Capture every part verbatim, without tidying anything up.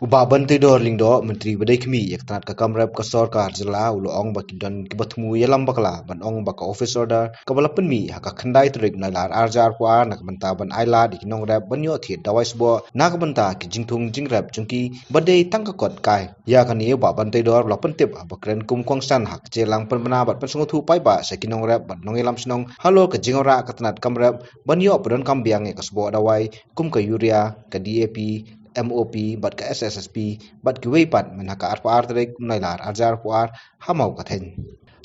Bah Banteidor Lyngdoh, Myntri ba dei khmih ïa ka tnat ka kam rep ka sorkar jylla, u la ong ba ki don kiba thmu ïalam bakla ban ong ba ka office order kaba la pynmih ha ka khyndai tarik Nailar arhajar arphew ar na ka bynta ban ailad ïa ki nongrep ban ïoh thied dawai sboh na ka bynta ki jingthung jingrep jong ki ba dei tang ka kot kai. Ïa kane u Bah Banteidor u la pyntip haba kren kum u kongsan ha ka jingïalang pynbna bad pynsngewthuh paidbah sha ki nongrep bad nongïalam shnong halor ka jingwanrah ka tnat kam rep ban ïoh pyndonkam biang ïa ka sboh dawai kum ka urea, ka D A P, M O P bad ka S S S P bad kiwei pat mynha ka arphew ar tarik Nailar arhajar arphew ar ha Mawkatheiñ.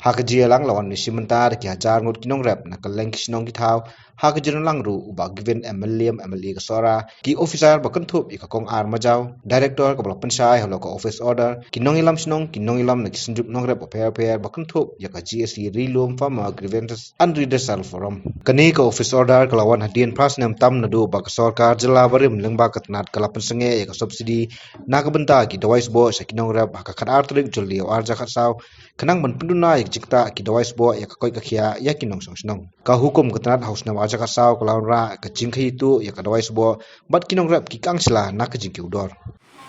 Ha ka jingïalang la wan ïashim bynta da ki hajar ngut ki nongrep na kylleng ki shnong ki thaw. Ha ka jingïalang ruh u Bah Gavin M Mylliem, M L A ka Sohra, ki officer ba kynthup ïa ka Kong R Majaw, director kaba la pynshai halor ka office order, ki nongïalam shnong, ki nongïalam na ki synjuk nongrep bapher bapher ba kynthup ïa ka G A C Ri Lum Farmer Grievances and Redressal Forum. Kane ka office order ka la wan hadien phra snem tam naduh ba ka sorkar jylla barim lyngba ka tnat ka la pynsangeh ïa ka subsidy na ka bynta ki dawai sboh sha ki nongrep ha ka khatar tarik Jylliew arhajar khatsaw, khnang ban pynduna ïa ka jingktah ki dawai sboh ïa ka koit ka khiah ïa ki nongshong shnong. Ka hukum ka tnat ha u snem arhajar khatsaw ka la wanrah ka jingkhaïi tuh ïa ka dawai sboh bad ki nongrep ki kang sla na ka jingkiew dor.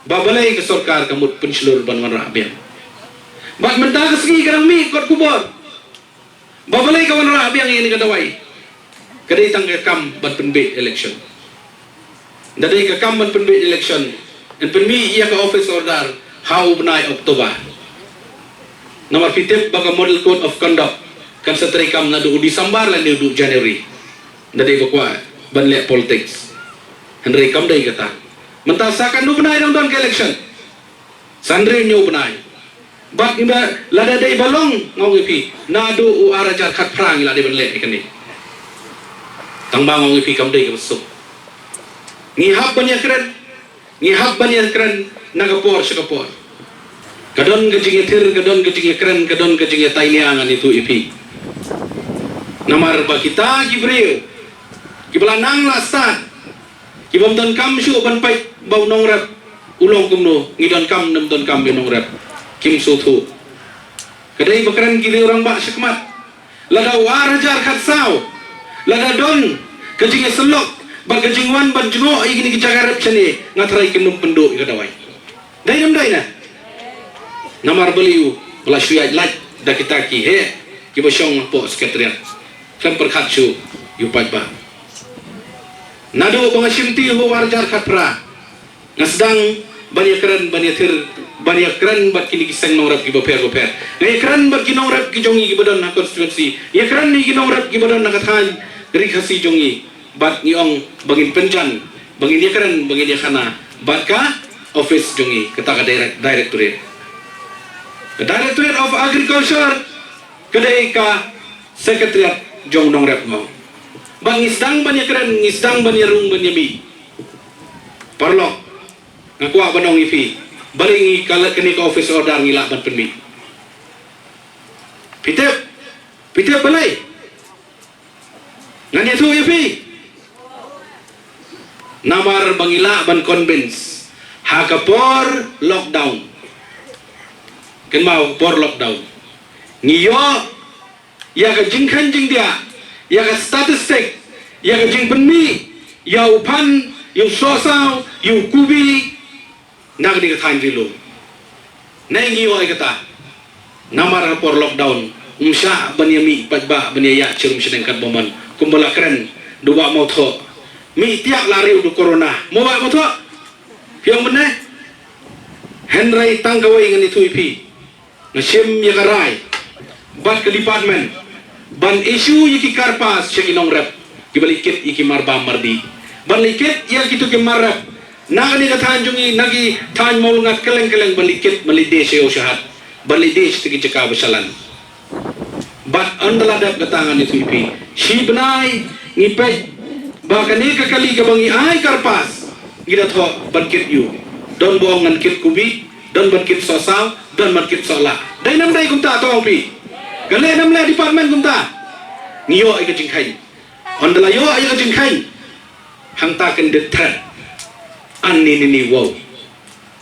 Ba balei ka sorkar ka mut pynshlur ban wanrah biang? Bad mynta ka sngi ka dang mih kot khubor. Ba balei ka wanrah biang ïa kane ka dawai? Ka dei tang ka kam ban pynbeit election. Nda dei ka kam ban pynbeit election, yn pynmih ïa ka office order ha u bnai October. Namar phi tip ba ka Model Code of Conduct kan sa treikam naduh u December lane naduh u January. Nda dei ba kwah ban leh politics. Hynrei kam dei kata. Mynta sa katno bnai dang don ka election? San hynriew hynñiew bnai. Bad ngi ba lada dei ba long, nga ong ïa phi, naduh u arhajar khatphra ngi la dei ban leh ïa kane. Tang ba nga ong ïa phi kam dei kaba suk. Ngi hap ban ïakren, ngi hap ban ïakren na ka por sha ka por. Ka don ka jingïathir, ka don ka jingïakren, ka don ka jingïatainia, ngan ïathuh ïa phi. Namar ba kita ki briew kiba la nang la stad, ki bym donkam shuh ban peit ba u nongrep u long kumno, ngi donkam ne ym donkam ïa u nongrep, kim sngewthuh. Ka dei ba kren ki riew rangbah shakhmat. Lada u arhajar khatsaw, lada don ka jingïasyllok bad ka jingwan ban jngoh ïa kine ki jaka rep shane, nga tharai kim nym pynduh ïa ka dawai. Dei ne ym dei na? Namar balei u la shu ïaid lait da kita ki heh kiba shong hapoh Secretariat? Khlem pyrkhat shuh ïa u paidbah. Naduh ba nga shimti ha u arhajar khatphra, nga sdang ban ïakren, ban ïathir, ban ïakren bad kine ki seng nongrep kiba pher bapher. Nga ïakren bad ki nongrep ki jong ngi kiba don ha constituency. Ïakren ïa ki nongrep kiba don ha ka thaiñ Ri Khasi jong ngi. Bad ngi ong ba ngin pynjan, ba ngin ïakren, ba ngin ïakhana bad ka office jong ngi, kata ka direct-, directorate. Ka Directorate of Agriculture ka dei ka secretariat jong nongrep mo. Bad ngi sdang ban ïakren, ngi sdang ban ïarung ban ïamih. Paralok, nga kwah ban ong ïa phi, balei ngi ka leit kane ka office order ngi lah ban pynmih? Phi tip, phi tip balei? Ngan ïathuh ïa phi. Namar ba ngi lah ban convince ha ka por lockdown. Kynmaw, por lockdown ngi ïoh ïa ka jingkheiñ jingdiah, ïa ka statistic, ïa ka jingpynmih ïa u phan, ïa u sohsaw, ïa u kubi, na kane ka thaiñ Ri Lum. Nai ngi ïoh ïa kata. Namar ha por lockdown ym shah ban ïamih paidbah ban ïa ïaid sha rum sha neng katba mon, kumba la kren da u Bah Mawthoh. Mih tiak la riew da u corona. Mo Bah Mawthoh? Phi ong mynne? Hynrei tang kawei ngan ïathuh ïa phi. Nga shim ïa ka rai bad ka department ban issue ïa ki karpas sha ki nongrep kiba leit kit ïa ki marbam mardih, ban leit kit ïa kito ki mar rep na kane ka thaiñ jong ngi, na ki thaiñ mawlynngat kylleng kylleng, ban leit kit, ban leit die sha ïew sha hat, ban leit die sha ki jaka ba shalan. Bad ynda la dep kata ngan ïathuh ïa phi, shi bnai ngi peit ba kane ka kali kaba ngi ai karpas ngi da thoh ban kit ïa u. Don ba ong ngan kit kubi, don ban kit sohsaw, don ban kit sohlah. Dei ne ym dei kumta, to ong phi? Ka leh ne ym leh department kumta? Ngi ïoh ïa ka jingkheiñ. Ynda la ïoh ïa ka jingkheiñ, hangta kan da thret. Ani ni ni wow.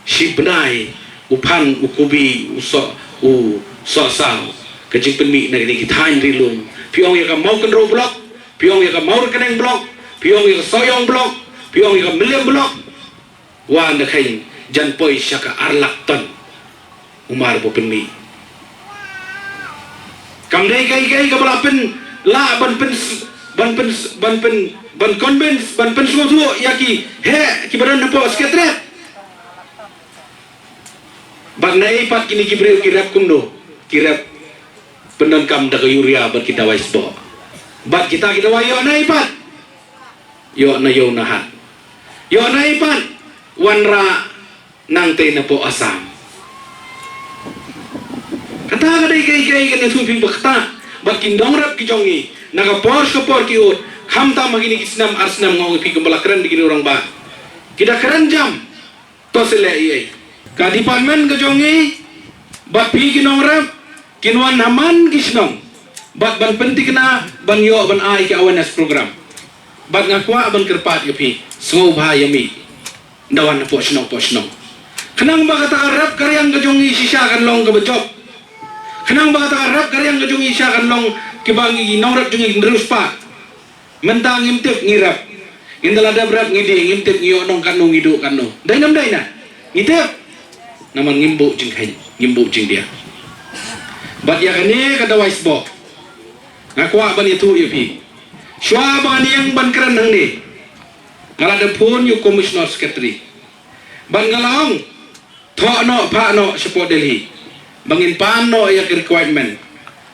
Shi bnai u phan, u kubi, u soh, u sohsaw, ka jingpynmih na kine ki thaiñ Ri Lum. Phi ong ïa ka Mawkynrew block, phi ong ïa ka Mawryngkneng block, phi ong ïa ka Sohiong block, phi ong ïa ka Mylliem block. Wan da kheiñ, jan poi sha ka ar lak ton. Umar ba pynmih. Kam dei kai kai kaba la pyn lah ban pyn ban pyn ban pyn ban convince ban pynsngewthuh ïa ki heh kiba don hapoh secretariat. Bad naei pat kine ki briew ki rep kumno? Ki rep pyndonkam da ka urea bad ki dawai sboh. Bad kita ki dawai ïoh naei pat? Ïoh na ïew na hat. Ïoh naei pat? Wanrah nangtei napoh Assam. Kata ka dei kaei kaei kane shu phi ba kata bad ki nongrep ki jong ngi na ka por sha ka por ki ud khamtam ha kine ki snem ar snem nga ong ïa phi kumba la kren da kine u rangbah. Ki da kren jam. To se leh ei ei. Ka department ka jong ngi bad phi ki nongrep kin wan ha man ki shnong bad ban pynthikna ban ïoh ban ai ki awareness program. Bad nga kwah ban kyrpad ïa phi sngewbha ïa mih. Ynda wan hapoh shnong poh shnong. Khnang ba kata ka rep ka riang ka jong ngi shisha kan long kaba jop. Khnang ba kata ka rep ka riang ka jong ngi shisha kan long kiba ngi nongrep jong ngi kin riewspah. Mynta ngim tip ngi rep. Ngin da la dep rep ngi die ngim tip ngi ïoh nong katno ngi duh katno. Dei nam dei na. Ngi tip. Namar ngim buh jingkheiñ, ngim buh jingdia. Bad ïa kane ka dawai sboh. Nga kwah ban ïathuh ïa phi. Shuwa ba ngan ïeng ban kren hangne. Nga la dep phone ïa u commissioner secretary. Bad nga la ong. Thoh noh phah noh shapoh Delhi. Ba ngin pan noh ïa ka requirement.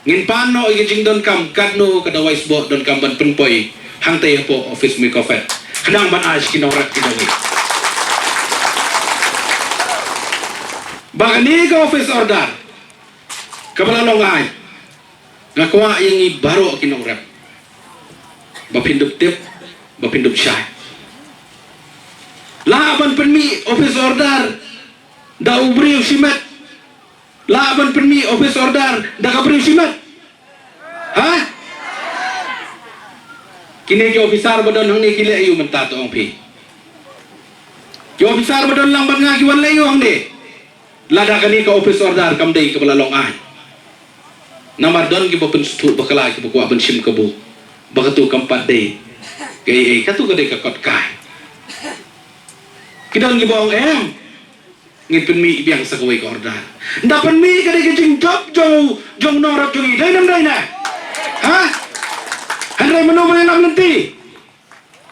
Ngin pan noh ïa ka jingdonkam katno ka dawai sboh donkam ban pynpoi. Hangtei hapoh office MICOFED. Khnang ban ai sha ki nongrep ki dawai. Ba kane ka office order. Kaba la long ai. Nga kwah ïa ngi baroh ki nongrep. Ba phin dup tip, ba phin dup shai. Lah ban pynmih office order da u briew shimet. Lah ban pynmih office order da ka briew shimet. Ha? Kine ki officer ba don hangne ki leh ïa u mynta to ong phi. Ki officer ba don lang bad nga ki wan leh ïa u hangne. Lada kane ka office order kam dei kaba la long ai. Namar don kiba pynsngewthuh bakla kiba kwah ban shim kabu. Ba katu kam pat dei. Kaei ei katu ka dei ka kot kai. Ki don kiba ong em. Ngin pynmih biang sa kawei ka order. Nda pynmih ka dei ka jingjop jong jong nongrep jong i dei nam dei na. Ha? Hynrei mano ba ïalam lynti.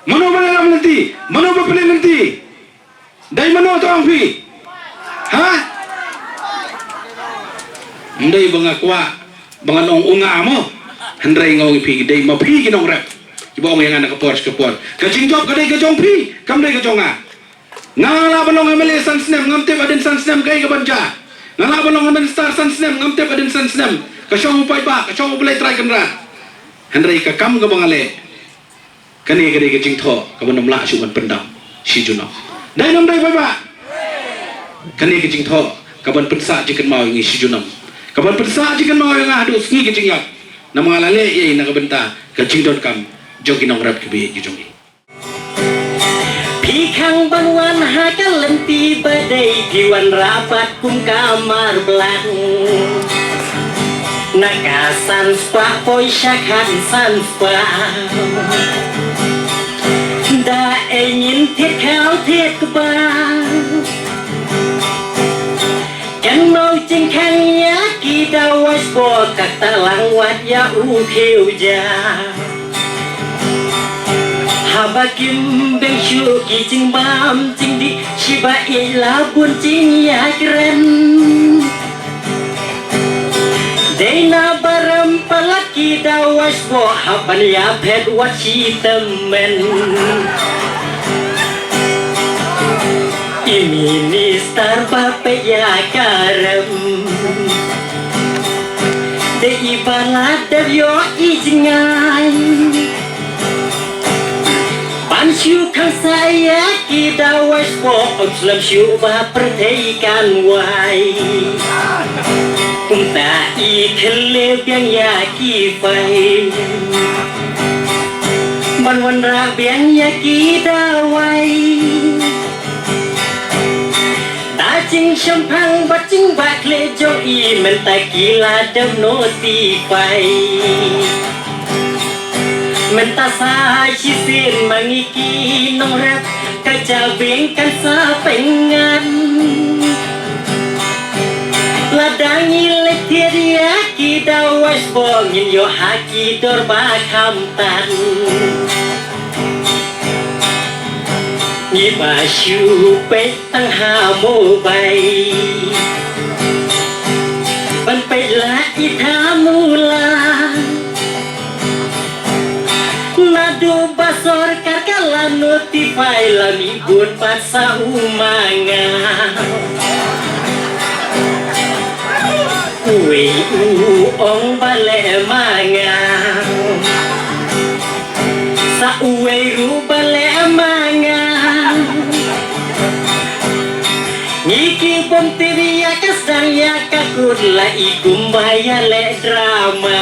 Mano ba ïalam lynti, mano ba pynleit lynti. Dei mano tong phi? Ha? Ym dei ba nga kwah ba nga nong u nga mo. Hynrei nga ong ïa phi dei ma phi ki nongrep. Kiba ong ïa nga na ka por sha ka por. Ka jingjop ka dei ka jong phi, kam dei ka jong nga. Nga lah ban long MLA san snem, ngam tip hadien san snem kaei kaban jia. Nga lah ban long minister san snem, ngam tip hadien san snem. Ka shong u paidbah, ka shong u Blei Trai Kynrad. Hynrei ka kam kaba nga leh. Kane ka dei ka jingthoh kaban ym lah shuh ban pyndam shi junom. Dei nam dei paidbah. Kane ka jingthoh kaban pynsah jingkynmaw ïa ngi shi junom. Kaban pynsah jingkynmaw ïa nga haduh sngi ka jingïap. Namar nga la leh ïa na ka bynta ka jingdonkam jong ki nongrep kiba ïeit ki jong ngi. Phi khang ban wan ha ka lynti ba dei phi wanrah pat kum ka mar blang. Na ka san spah poi sha khat san spah. Da ei ngin thied khaw thied kba. Kan mau jingkhang ïa ki dawai sboh kata lang wat ïa u khiew ja. Haba kim beng shuh ki jingbam jingdih shiba ïeit la bun jingïakren. Dei na baram palat ki dawai sboh hap ban ïaphet wat shi tymmen. I minister ba peit ïa ka rem. Dei i ba la dep ïoh i jngai. Ban shu khang sa ïa ki dawai sboh ym slem shuh ba pyrthei kan wai. Kumta i khyllie biang ïa ki file. Ban wanrah biang ïa ki dawai. Da jingshemphang bad jingbakla jong i mynta ki la dep notify. Mynta sa shisien ma ngi ki nongrep ka jabieng kan sa pyngan. Ngin ïoh ha ki dorbar khamtam. Ngi ba shu peit tang ha mobile ban peit la i thamula. Naduh ba sorkar ka la notify la mih bun pat sa u ma nga. Uwei u ong ba leh ma nga. Sa uwei ruh ba leh ma nga. Ngi ki bym tip ïa ka sdang ïa ka kut la i kumba ïaleh drama.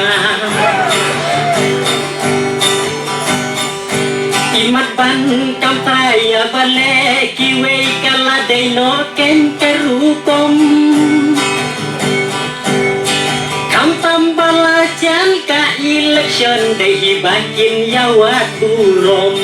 I mat ban kam ta ïa ba leh kiwei ka la dei noh kein ka rukom. Khamtam ba la jan ka election dei hi ba kin ïa wad burom.